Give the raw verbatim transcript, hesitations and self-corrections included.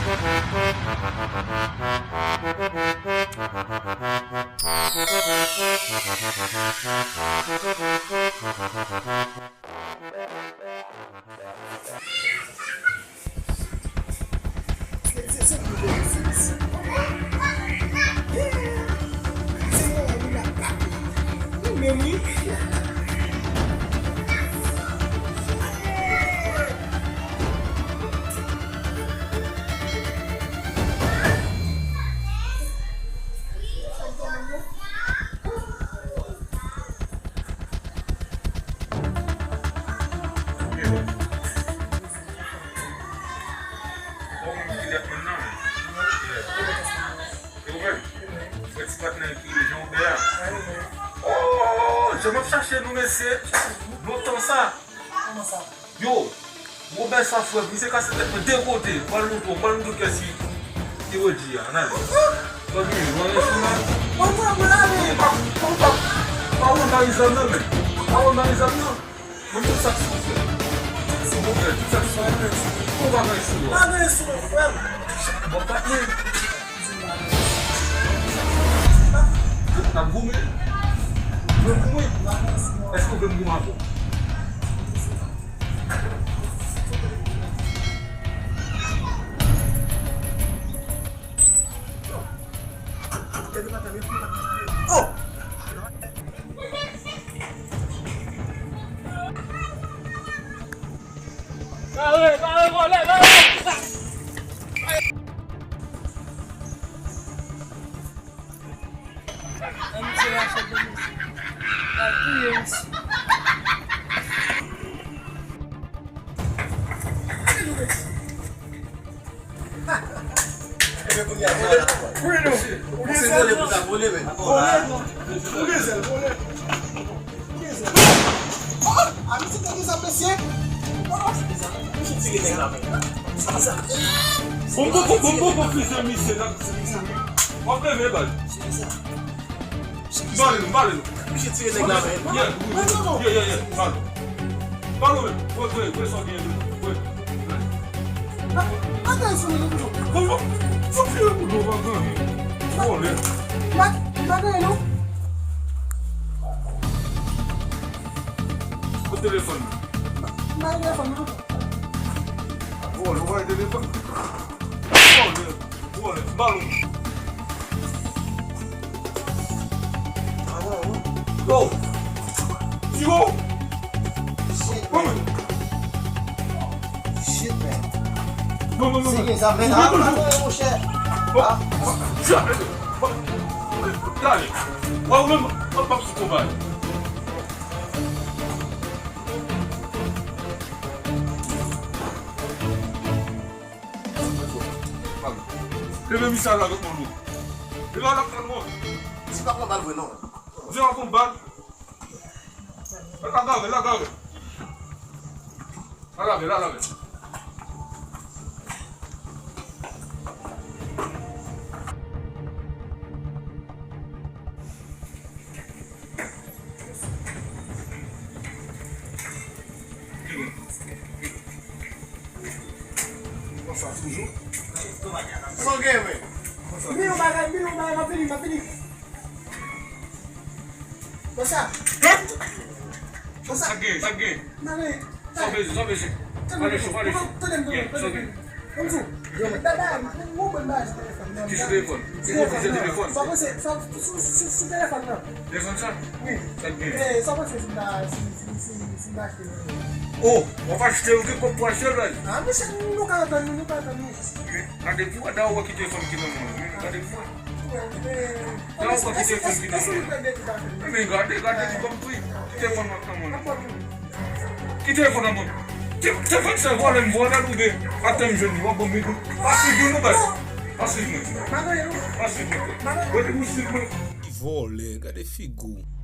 Bon, mwen kite lèt mwen nan, men. E ou menm? Frè ti patnè ki rele Jean Robert a. Oh, jan m ap chache nou, mesye. Lontan sa. Yo, Robert sa, frè, misye kase tèt mwen de kote. Pral montre w, pral montre w kiyès ki, ki Roger a. Ann ale. Gad li, mwen resi la. Pa, pa, pa, pa wè nan zam nan, men. Pa wè nan zam nan. Mwen tout sa k sou frè. Tout sa k sou frè. Tout sa k sou frè. Ou pa gen sou ou. Pa gen sou mwen, frè m. Bon, patnè. N ap goumen. Mwen goumen. Èske w vle m goumen avè w? Oh! Kare, kare, vòlè, kare! Ann tire afè de misye. L ap touye misye. Freedom! Ou gen zèl? Vole, vole, men. Vole, non. Ou gen zèl, vole. Ou gen zèl. Oh! A, misye te gen zam, mesye. Oh! Misye tire nèg la, men. Sa, sa. Bon, bon, bon, bon, bon, bon, plizyè misye, la, misye. W ap leve, baz. M pale nou, m pale nou. Misye tire nèg la, men. Yeah, yeah, yeah, yeah, m pale. Pale, men. Wè, wè, wè, sa w gen, wè. Attention, men, nou. Fò, fò, fò, fò, fò, fò, vòlè. Ma, ma, non. Kote telefòn nan? Ma, ma, telefòn nan. Vòlè, ou pa gen telefòn? Vòlè, vòlè, balon. Yo! Tiro! Shit, man. Shit, man. Non, non, non, non. Serye, sa fè nan, non, non, non, monchè. Bon. Ah. Gade. Wa ou menm, w ap sou konba. Leve misye a la avèk mwen nou. Leve a la avèk mwen. Misye pa pran bal vre non. Misye pa pran bal. Lage avè, lage avè. Lage avè, lage avè. Konsa toujou. Sa w gen, men? Konsa toujou. Vini yon bagay, vini yon bagay, m ap vini, m ap vini. Konsa. Konsa. Sa k gen, sa k gen? Nan, men. Sa w bezwen, sa w bezwen? Pale cho, pale cho. Tande m, tande m, tande m. Ban m di w. Dada, m gon bon bagay sou telefòn nan. Ki sou telefòn? Ki sou telefòn? Sa w panse, sa w, sou, sou, sou telefòn nan. Telefòn sa? Wi. Sa k gen? Eh, sa w panse si m ta, si, si, si, si m ta achte l? Oh, w ap achte l, ou gen kòb pou achte l, baz? Ah, mesye, nou ka antann nou, nou ka antann nou. Gade pou wè, da w wè ki telefòn ki nan men w. Gade pou wè. Da w wè ki telefòn ki nan men w. Men gade, gade ki kòb pri. Ki telefòn nan men w. Ki telefòn nan men w? Te, telefòn sa vòlè m vòlè l oubyen atè m jwenn li, w ap ban m li tou. Pa swiv mwen non, baz. Pa swiv mwen. Pa swiv mwen. Wè depi w swiv mwen. Vòlè, gade figi w.